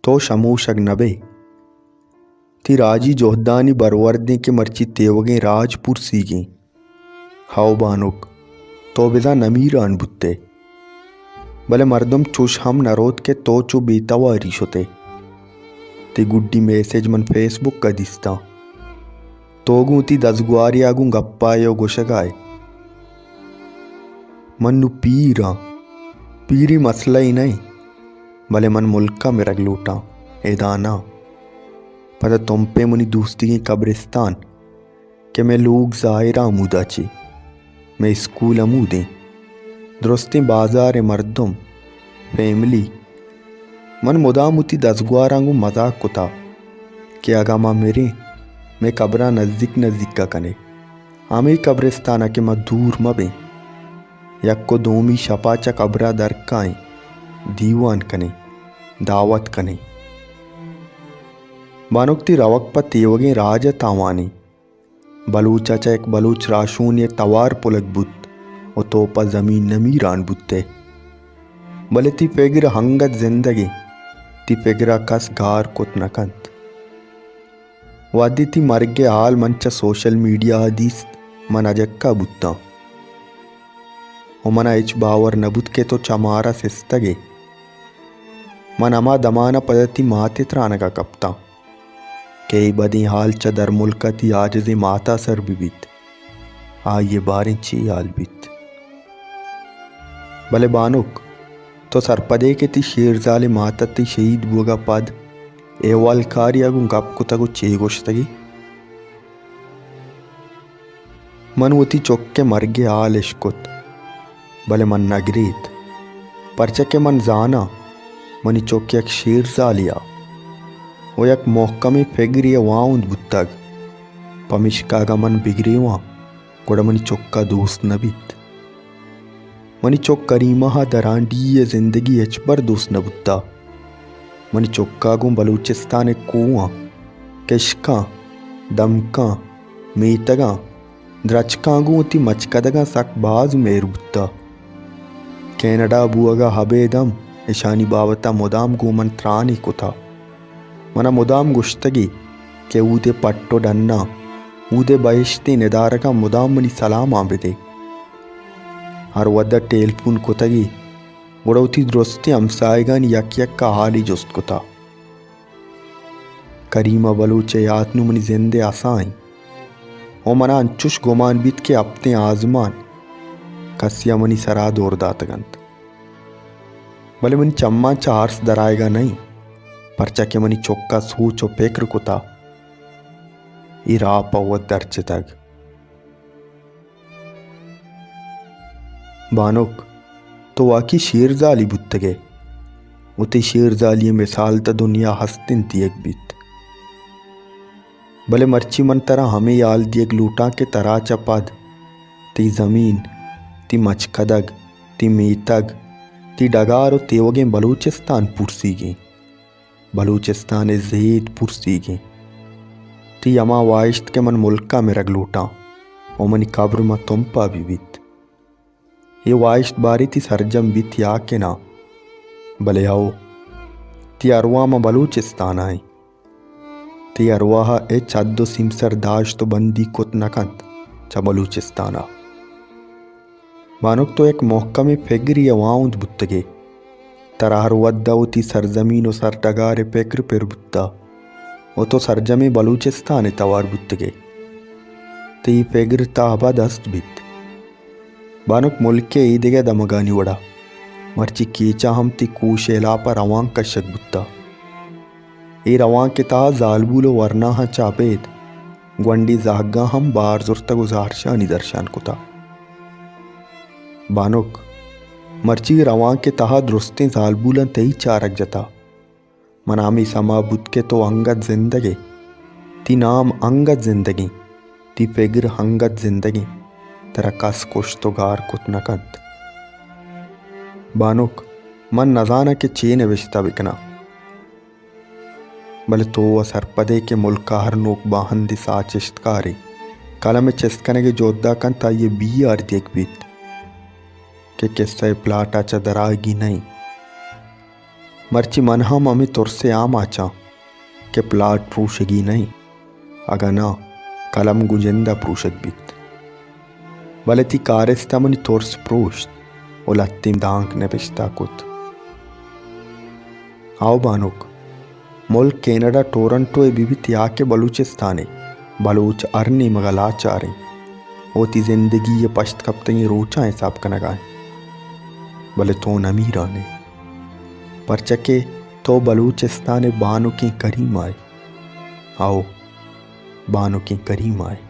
تو شموشگ نہ بئے۔ تئی راجی جہدانی بروردیں کہ مرچی تیوگیں راج پرسیگیں۔ ہئو بانک، تو بزاں نمیران بوت ئے، بلے مردم چوش ہم نہ روت کہ تو چو بے تواری شت ئے۔ تئی گڈی میسج من فیس بک ءَ دیستاں۔ تو گوں وتی دزگواریا گوں گپ ءَ ئے ءُ گوشگ ءَ ئے۔ من نوں پیر آں۔ پیری مسئلہ ئے نہ اِنت، بلے من ملک ءَ مرگ لوٹاں، ادا نہ۔ پدا تمپ ءَ منی دوستیگیں قبرستان کہ مئے لوگ ظاہر ءَ ہمودا چہ، مئے اسکول ہمودیں، درستیں بازار ءِ مردم، فیملی۔ من مدام وتی دزگواراں گوں مزاک کتا کہ اگاں ما مریں، مئے قبراں نزیک نزیک ءَ کن ئے۔ ہمے قبرستان ءَ کہ ما دور مہ بیں، یک ءُ دومی شپ ءَ چہ قبر ءَ در کائیں، دیوان کنیں، دعوت کنیں۔ بانک، تئی روگ پہ تیوگیں راج ءَ تاوانیں۔ بلوچ ءَ چہ یک بلوچ راہشونے ءِ توار پلگ بوت ءُ تو پہ زمین نمیران بوت ئے۔ بلے تئی پگر انگت زندگ اِنت، تئی پگر ءَ کس گار کت نہ کنت۔ وہدے تئی مرگ ءِ ہال من چہ سوشل میڈیا ءَ دیست، من اجکہ بوتاں ءُ من ءَ ہچ باور نہ بوت کہ تو چہ مارا سستگ ئے۔ من ہما دمان ءَ پدا تئی مات ءِ ترانگ ءَ کپتاں کہ اے بدیں ہال چہ درملک ءَ تئی عاجزیں مات ءَ سر بہ بیت، آئی ءِ باریں چے ہال بیت۔ بلے بانک، تو سرپد ئے کہ تئی شیرزالیں مات ءَ تئی شہید بوگ ءَ پد احوالکاری ءَ گوں گپ کتگ ءُ چے گوشتگ ئے؟ من وتی چک ءِ مرگ ءِ ہال اشکت، بلے من نہ گریت، پرچا کہ من زاناں منی چک یک شیرزالے ءَ ءُ یک مھکمیں پگرے ءَ واھند بوتگ، پمیشکا اگاں من بگریواں، گڑا منی چک ءَ دوست نہ بیت۔ منی چک کریمہ ءَ درانڈیھی ءِ زندگی ہچبر دوست نہ بوتہ۔ منی چک ءَ گوں بلوچستان ءِ کوھاں، کشکاں، دمکاں، میتگاں، درچکاں گوں وتی مچکدگاں سک باز مھر بوتہ۔ کینیڈا بوگ ءَ ابید ہم اشانی بابت ءَ مدام گوں من ترانے کتہ۔ من ءَ مدام گوشتگی کہ اود ءِ پٹ ءُ ڈناں، اود ءِ بہشتیں ندارگاں مدام منی سلاماں بدے۔ ہر وھد ءَ ٹیلفون کتگی، گڑا وتی درستیں ہمساہگانی یک یک ءَ ہالے جست کتہ۔ کریمہ بلوچ ءِ یات نوں منی زند ءِ اسا اِنت ءُ من ءَ انچوش گمان بیت کہ ہپتیں آزمان کسے ءَ منی سرا دور داتگ اَنت۔ بلے منی چماں چہ ارس درآیگ ءَ نہ اِنت، پرچا کہ منی چک ءَ سوچ ءُ پکر کتہ، اے راہ پہ وت درچتگ۔ بانک، تو واقعی شیرزالے بوتگ ئے ءُ تئی شیرزالی ءِ مثال تہ دنیا ہست اِنت دیگ بیت۔ بلے مرچی من ترا ہمے ہال دیگ لوٹاں کہ ترا چہ پد تئی زمین، تئی مچکدگ، تئی میتگ، تئی ڈگار ءُ تیوگیں بلوچستان پرسیگیں۔ بلوچستان ءِ زید پرسیگیں۔ تئی ہما واہشت کہ من ملک ءَ مرگ لوٹاں ءُ منی قبر ماں تمپ ءَ بہ بیت۔ اے واہشت باریں تئی سرجم بیت یا کہ ناں، بلے ہئو، تئی ارواہ ماں بلوچستان ءَ اِنت۔ تئی ارواہ ءَ ہچ حد ءُ سیمسر داشت ءُ بندی کت نہ کنت چہ بلوچستان ءَ۔ بانک، تو یک مھکمیں پگرے ءِ واھند بوتگ ئے۔ ترا ہر وھد ءَ وتی سرزمین ءُ سرڈگار ءِ پگر پر بوتہ ءُ تو سرجمیں بلوچستان ءِ توار بوتگ ئے۔ تئی پگر تاں ابد ہست بیت۔ بانک، ملک ءِ اے دگہ دمگانی وڑا مرچی کیچ ءَ ہم تئی کوش ءِ ہلاپ ءَ روانک کشگ بوتہ۔ اے روانک ءِ تہا زالبول ءُ ورناہاں چہ ابید گونڈیں زہگاں ہم بار زرتگ ءُ زہرشانی درشان کتہ۔ بانک، مرچی اے روانک ءِ تہا درستیں زالبولاں تئی چارگ جتہ۔ من ءَ ہمے سما بوت کہ تو انگت زندگ ئے، تئی نام انگت زندگ اِنت، تئی پگر انگت زندگ اِنت، ترا کس کشت ءُ گار کت نہ کنت۔ بانک، من نزاناں کہ چے نبشتہ بکناں۔ بلے تو وَ سرپد ئے کہ ملک ءَ ہر نوک باہندیں ساچشتکارے قلم ءِ چست کنگ ءِ جہد ءَ کنت، آئی ءَ بی آر دیگ بیت کہ کسہ ءِ پلاٹ ءَ چہ درآیگی نہ اِنت۔ مرچی من ہم ہمے ترس ءِ آماچ آں کہ پلاٹ پروشگی نہ اِنت، اگاں ناں قلم گوں جند ءَ پروشگ بیت۔ بلے تئی کارست ءَ منی ترس پروشت ءُ لھتیں دانک نبشتہ کت۔ ہئو بانک، ملک کینیڈا ٹورنٹو ءَ بہ بیت یا کہ بلوچستان ءَ، بلوچ ہر نیمگ ءَ لاچار اِنت ءُ وتی زندگی ءِ پشت کپتگیں روچاں حساب کنگ ءَ اِنت، بلے تو نمیران ئے، پرچا کہ تو بلوچستان ءِ بانکیں کریمہ ئے۔ ہئو، بانکیں کریمہ ئے۔